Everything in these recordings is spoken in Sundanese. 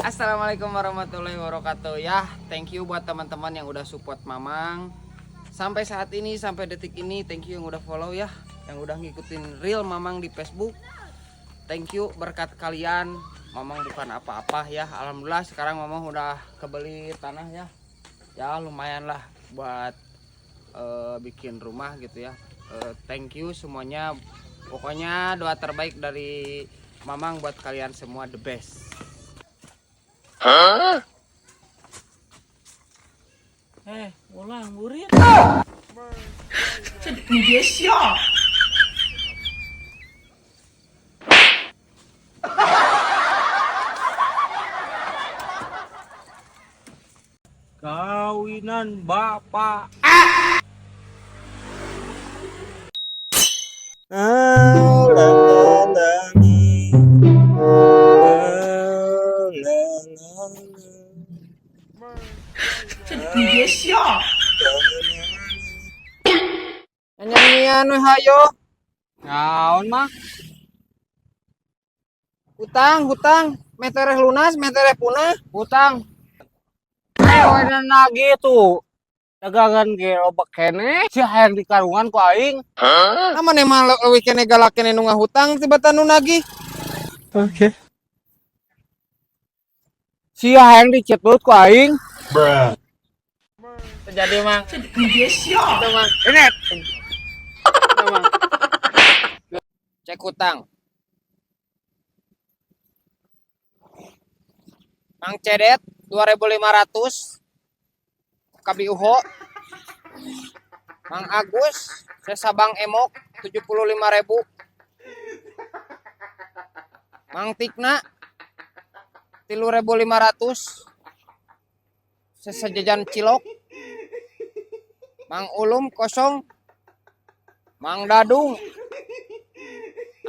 Assalamualaikum warahmatullahi wabarakatuh ya. Thank you buat teman-teman yang udah support Mamang sampai saat ini, sampai detik ini. Thank you yang udah follow ya, yang udah ngikutin reel Mamang di Facebook. Thank you, berkat kalian Mamang bukan apa-apa ya. Alhamdulillah sekarang Mamang udah kebeli tanah ya. Ya lumayan lah buat bikin rumah gitu ya. Thank you semuanya. Pokoknya doa terbaik dari Mamang buat kalian semua, the best. Eh, ulang burit. 你别笑。 Kawinan bapak. Ah, la, la, la, la. Ah, la, la, la. 你别笑。 Nyanyian we hayo. Naon mah? Hutang, hutang, meh tereh lunas, meh tereh punah. Hutang. Kawinan lagi tuh. Dagangan ge loba keneh, si hayang di karungan ku aing. Ah, maneh mah leuwih keneh galak keneh nu ngahutang tibatan nu nagih. Oke. Si hayang dicetut ku aing. Terjadi Mang. 你别笑。 Itu Mang. Ini Itu, Mang. Cek hutang. Mang Cedet 2500 Kabi Uho. Mang Agus Sesabang Emok 75.000. Mang Tikna 3.500 sesajajan cilok. Mang Ulum kosong. Mang Dadung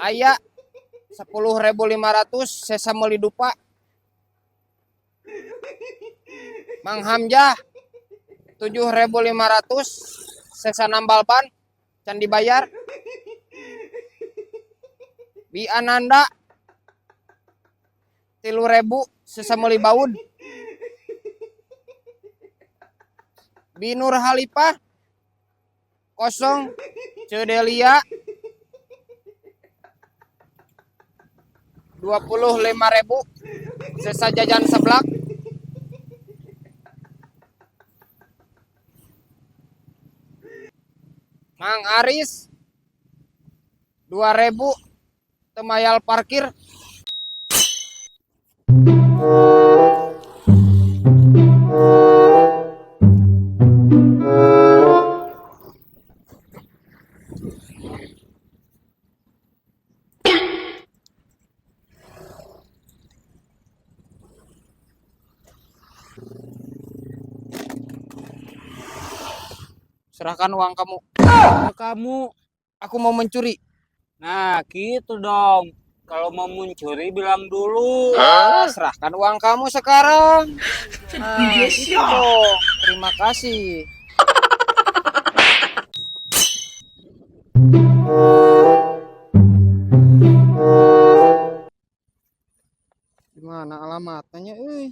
aya 10.500 sesa meuli dupa. Mang Hamzah 7.500 sesa nambal ban can dibayar. Bi Ananda 3.000 sesa meuli baud. Bi Nur Halipah kosong. Cedelia 25.000 sesa jajan seblak. Mang Aris 2.000 temayal parkir. Serahkan uang kamu. Kamu. Aku mau mencuri. Nah, gitu dong. Kalau mau mencuri bilang dulu. Ah, serahkan uang kamu sekarang. 你别 Gitu 笑。 dong. Terima kasih. Gimana alamatnya, euy?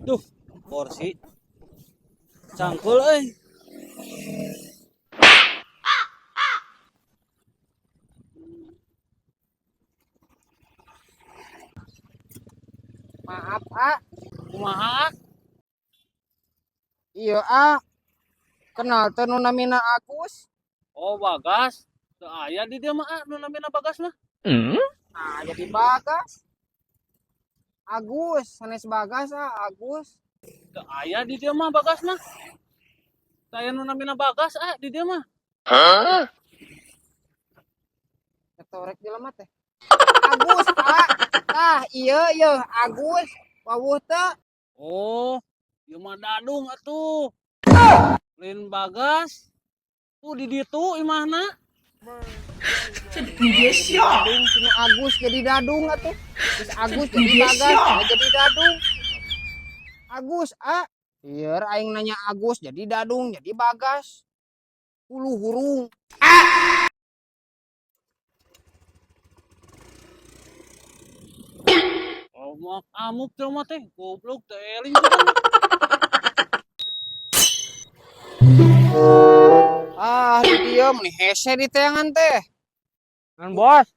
Duh, porsi. Cangkul euy. Maaf, A. Kumaha? Iya, A. Kenal teu nu namina Agus? Oh, Bagas. Teu aya di dieu mah, ah, nu namina Bagas mah. Nah, jadi Bagas. Agus, sanes Bagas, ah, Agus. Teu aya di dieu mah Bagas mah. Teu aya nu namina Bagas, ah, di dieu mah. Ketorek jelema teh. Agus, A. Tah, iya iya Agus. Wawuh teu. Oh, ieu mah Dadung atuh. Lain Bagas. Tuh di ditu imahna. 你别笑。 Dadung tinu Agus jadi Dadung atuh. Terus Agus jadi Biasa. Bagas, nah jadi Dadung. Agus, A. Lieur aing nanya Agus jadi Dadung jadi Bagas. Hulu hurung. Oh, mau amuk jelema teh, goblok teh eling. Ah, di dieu meni hese di teangan teh. Kan bos,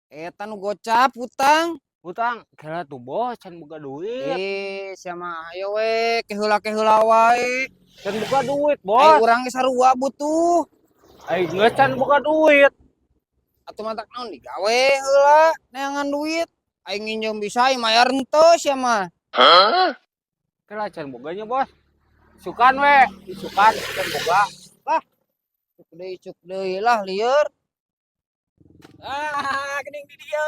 Eta nu gocap hutang. hutang kira tuh bos can boga duit. Eh, sia mah ayo we keheula-keheula wae. Can boga duit, Ai bos. urang ge sarua butuh. Ai geus can boga duit. Atuh matak naon digawe heula neangan duit. Aing nginjem bisa aing mayar henteu sia mah. Kira can boganya, bos. Sukan we, isukan can boga. Cuk deui lah lieur. Ah, geuning di dieu.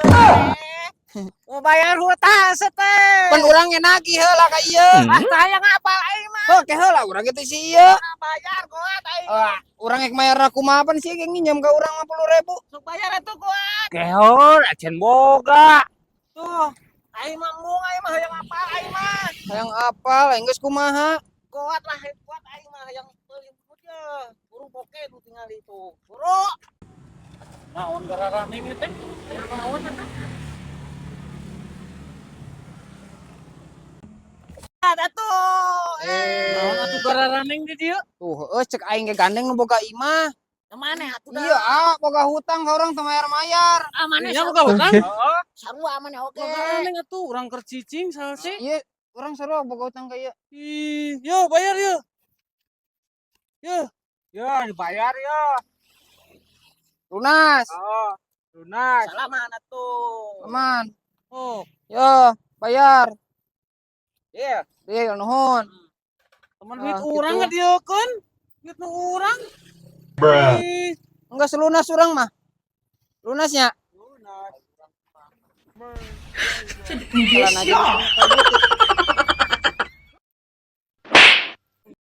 Mau bayar hutang teh. Pan urang ge nagih heula ka ieu. Ah, tah hayang apal aing mah. Heuh ke heula urang ge teh si ieu. Bayar kuat aing. Ah, urang ek mayar kumaha pan sih ge nginjem ka urang 50.000. Sok bayar atuh kuat. Kehor can boga. Tuh, aing mah embung aing mah hayang apal aing mah. Hayang apal aing geus kumaha. Kuat lah, kuat aing mah hayang beli ye. Buru boke nu tingali itu. Buru. Naon gararane ieu teh? Naon eta? Atuh. Eh, Naon atuh gararaneng di dieu? tuh heueuh cek aing ge gandeng nu boga imah. Mana atuh dah. Iya, ah, boga hutang ka urang teu mayar-mayar. Ah, mana Iya boga hutang? Heeh. sarua mana oke. Gararaneng atuh urang keur cicing salsi. Iya, urang sarua boga hutang ka ieu. Ih, yo bayar yo. Yo. Yo dibayar yo. Lunas. Oh, lunas. Salaman atuh. Aman. Oh, Yo, bayar. iya. Deal nuhun. Teman Ah, duit urang gitu. ngadieukeun. Duit nu urang. Ih, Enggak selunas urang mah. Lunasnya. lunas. 这你别 Jalan aja 笑。 kayak gitu.